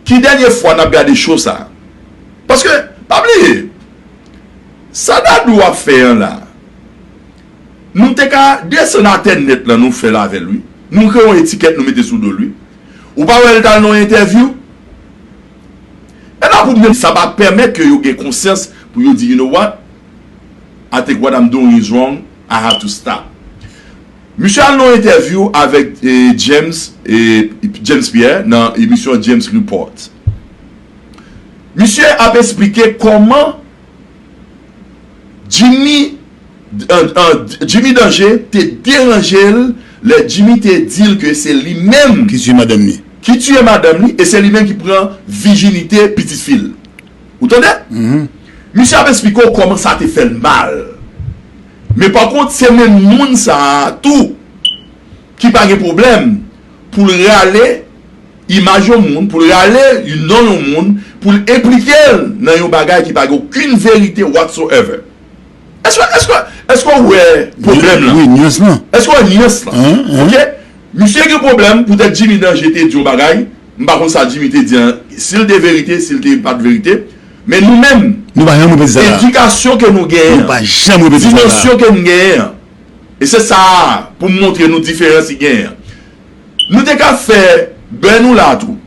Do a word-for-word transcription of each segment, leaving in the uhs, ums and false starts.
Ki dènye fwa n ap gade cho sa? Paske, pa bliye, sa Dadou ap fè an la, nou te ka desann entènèt lan, nou fè l avè l, wi. Nou kreye yon etikèt, nou mete sou do l, wi. Ou pa wè l t al nan yon entèvyou? E la pou mwen, sa pa pèmèt ke yo gen konsyans pou yo di, "You know what? I think what I'm doing is wrong. I have to stop." Misye al nan yon entèvyou avèk eh, James, eh, James Pierre nan emisyon James Report. Misye ap esplike kòman Jimmy, eh, eh, Jimmy Danger te deranje l lè Jimmy te di l ke se li menm ki tiye madanm li. Ki tiye madanm li, e se li menm ki pran vijinite pitit fi l. Ou tande? Misye ap esplike w kòman sa te fè l mal. Men pa kont, se menm moun sa a tou ki pa gen pwoblèm pou l rale imaj yon moun, pou l rale non yon moun, pou l enplike l nan yon bagay ki pa gen okenn verite whatsoever. Èske, èske, èske w wè pwoblèm lan? Wi, nyans lan. Èske w wè nyans lan? Hein, hein. Ok? Misye gen pwoblèm poutèt Jimmy Danger te di yon bagay. M pa konn sa Jimmy te di an, si l te verite, si l te pa t verite. Men nou menm, nou pa janm repete sa la. Edikasyon ke nou genyen an, nou pa janm repete sa la. Dimansyon ke nou genyen an. E se sa a, pou m montre nou diferans ki genyen an. Nou te ka fè bè nou la tou,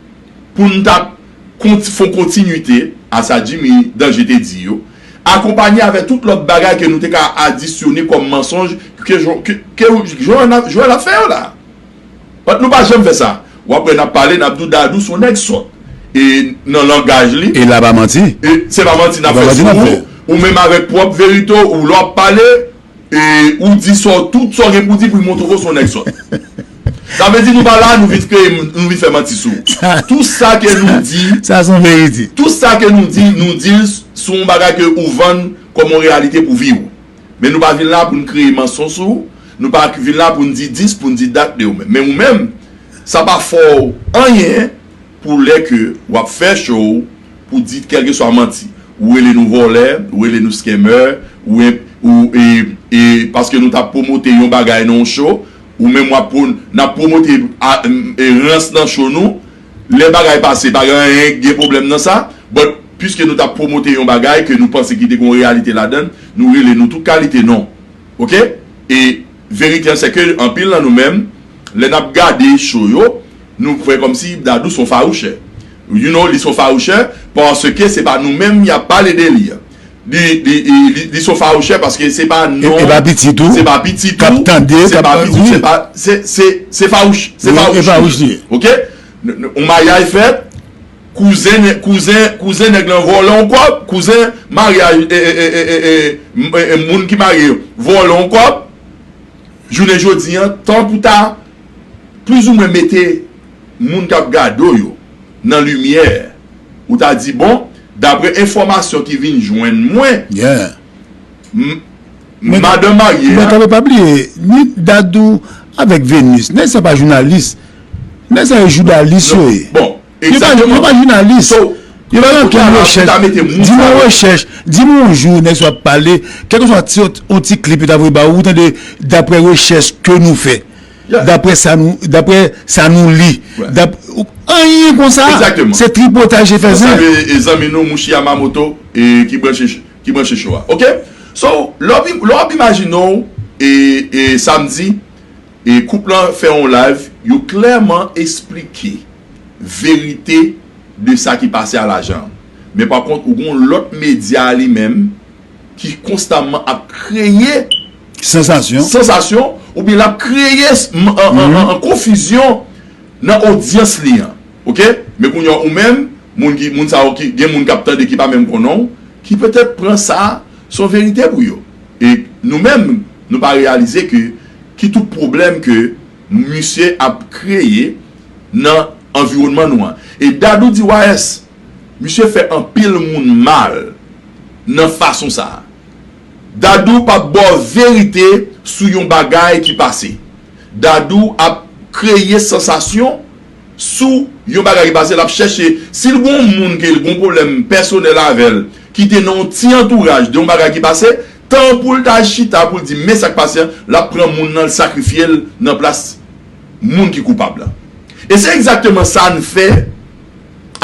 pou n t ap konti-, fè yon kontinite a sa Jimmy Danger te di yo, akonpanye avèk tout lòt bagay ke nou te ka adisyone kòm mansonj, ke Jan-, ke, ke Joel ap fè yo la. But nou pa janm fè sa. W ap wè n ap pale, n ap di w Dadou se yon nèg sòt. E nan langaj li. E la pa manti. E se pa manti n ap fè sou ou. Ou menm avèk pwòp verite w, ou lè w ap pale, e ou di sa w, tout sa w gen pou di pou l montre w se yon nèg sòt. Sa vle di nou pa la, nou vin kreye, nou vin fè manti sou ou. Tout sa ke nou di, sa se yon verite. Tout sa ke nou di, nou di l sou yon bagay ke ou vann kòm yon reyalite pou vi w. Men nou pa vin la pou n kreye mansonj sou ou, nou pa vin la pou n di dis, pou n di dat de ou menm. Men ou menm, sa pa fè w anyen pou lè ke w ap fè cho w, pou di kèlkeswa manti. Ou rele nou vòlè, ou rele nou scammer, ou, ou, e, e, paske nou t ap pwomote yon bagay nan yon cho, ou menm w ap pwo-, n ap pwomote a, e, rans nan cho nou, lè bagay pase, pa gen anyen ki gen pwoblèm nan sa, but piske nou t ap pwomote yon bagay ke nou panse ki te gen yon reyalite ladan l, nou rele nou tout kalite non. Ok? E verite an, se ke anpil nan nou menm, lè n ap gade cho yo, nou fè kòmsi Dadou se yon fawouchè. You know, li se yon fawouchè, paske se pa nou menm y ap pale de li an. Li, li, li, li, li se yon fawouchè paske se pa non, e pa pitit ou, se pa pitit ou, k ap tande, se pa pitit ou, se pa, se, se, se fawouch, se fawouch li ye. Ok? Yon maryaj fèt, kouzen, kouzen, kouzen nèg lan vòlè yon kòb, kouzen maryaj, e, e, moun ki marye yo vòlè yon kòb. Jounen jodi an, tan pou ta plizoumwen mete moun k ap gade w yo nan limyè, ou ta di, bon, daprè enfòmasyon ki vin jwenn mwen, m-, madanm marye a. Men pa bliye, ni Dadou avèk Venus, nèg sa pa jounalis. Nèg sa yo jounalis yo ye. Bon, yo pa, yo pa jounalis. Yo pa nan okenn rechèch. Di m yon rechèch, di m yon jou, nèg sa ap pale, kèlkeswa ti, yon ti klip yo ta voye ba ou, ou tande, daprè rechèch ke nou fè. Daprè sa nou, daprè sa nou li. Dap-, anyen konsa, se tripotaj e fè zen. Nou salye, e, zanmi nou, Mouchi Yamamoto, e, ki branche, ki branche cho a. Ok? So, lè w ap, lè w ap imajine w, e, e, samdi, e, koup lan fè yon live, yo klèman esplike verite de sa ki pase a Lajan. Men pa kont, ou gen yon lòt medya li menm, ki konstamman ap kreye sansasyon, sansasyon, oubyen l ap kreye s-, m-, an, an, an, an konfizyon nan odyans li an. Ok? Men kounye a, ou menm, moun ki, moun sa yo ki, gen moun k ap tande ki pa menm konnen w, ki petèt pran sa se yon verite pou yo. E nou menm, nou pa reyalize ke ki tout pwoblèm ke misye ap kreye nan anviwònman nou an. E Dadou D Y S, misye fè anpil moun mal nan fason sa a. Dadou p ap ba w verite sou yon bagay ki pase. Dadou ap kreye sansasyon sou yon bagay ki pase, l ap chèche, si l gen yon moun ke l gen yon pwoblèm pèsonèl avè l, ki te nan yon ti antouraj de yon bagay ki pase, tan pou l ta chita pou l di, men sa k pase an, l ap pran moun nan, l sakrifye l nan plas moun ki koupab la. E se egzakteman sa n fè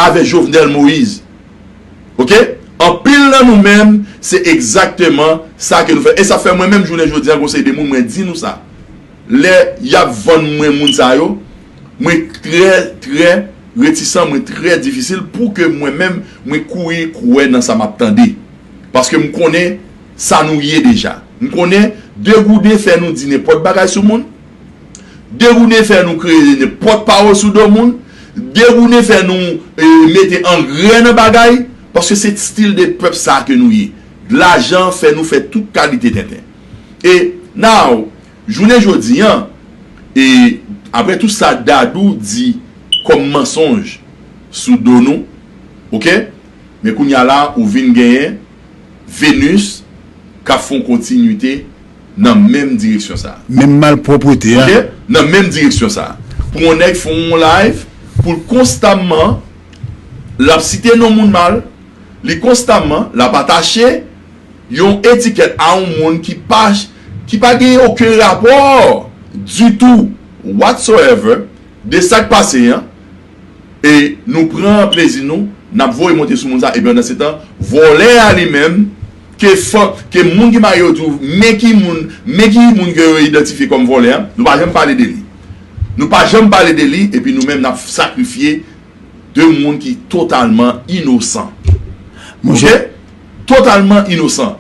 avè Jovenel Moïse. Oke? Anpil nan nou menm, se egzakteman sa ke nou fè. E sa fè mwen menm, jounen jodi a, gon seri de moun, mwen di nou sa. Lè y ap vann mwen moun sa yo, mwen trè, trè retisan, mwen trè difisil pou ke mwen menm, mwen kouri kwè nan sa m ap tande. Paske m konnen sa nou ye deja. M konnen degouden fè nou di nenpòt bagay sou moun. Degouden fè nou kreye nenpòt pawòl sou do moun. Degouden fè nou e, mete angrè nan bagay. Paske se stil de pèp sa ke nou ye. Lajan fè nou fè tout kalite tenten. E now, jounen jodi an, e apre tout sa Dadou di kòm mansonj sou do nou, oke? Men kounye a la, ou vin genyen Venus k ap fè yon kontinite nan menm direksyon sa a. Menm malpwòpte a. Oke? Nan menm direksyon sa a. Pou yon nèg fè yon live, pou l konstamman, l ap site non moun mal, li konstamman, l ap atache yon etikèt a yon moun ki pa, ki pa gen okenn rapò ditou, whatsoever, de sa k pase an, e nou pran plezi nou, n ap voye monte sou moun sa, e pandansetan, vòlè a li menm, ke fòk, ke moun ki marye yo di w, men ki moun, men ki moun ke yo idantifye kòm vòlè a, nou pa janm pale de li. Nou pa janm pale de li, epi nou menm n ap sakrifye de moun ki totalman inosan. Monchè, oke? Totalman inosan.